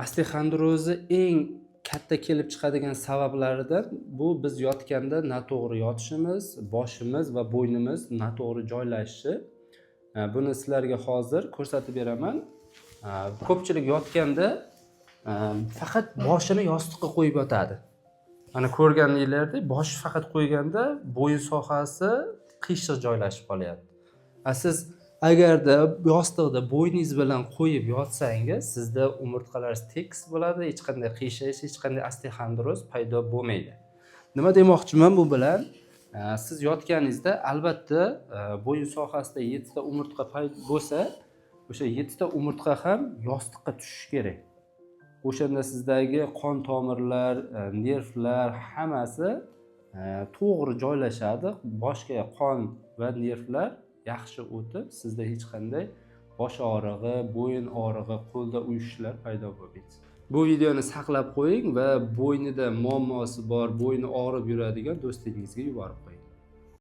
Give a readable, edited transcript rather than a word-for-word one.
Osteoxondrozni eng katta kelib chiqadigan sabablaridan bu biz yotganda noto'g'ri yotishimiz, boshimiz va bo'ynimiz noto'g'ri joylashishi. Buni sizlarga hozir ko'rsatib beraman. Ko'pchilik yotganda faqat boshini yostiqqa qo'yib yotadi. Mana ko'rganinglardek, boshi faqat qo'yganda bo'yin sohasi qiyshiq joylashib qolyapti. A siz agarda yostiqda bo'yningiz bilan qo'yib yotsangiz, sizda umurtqalaringiz tekis bo'ladi, hech qanday qiyshayish, hech qanday osteoxondroz paydo bo'lmaydi. Nima demoqchiman bu bilan? Siz yotganingizda albatta bo'yin sohasida yettita umurtqa paydo bo'lsa, o'sha yettita umurtqa ham yostiqqa tushishi kerak. O'shanda sizdagi qon tomirlar, nervlar hammasi to'g'ri joylashadi. Boshga qon va nervlar yaxshi o'tib, sizda hech qanday bosh og'rig'i, bo'yin og'rig'i, qo'lda uyushishlar paydo bo'lmaydi. Bu videoni saqlab qo'ying va bo'ynida muammosi bor, bo'yni og'rib yuradigan do'stingizga yuborib qo'ying.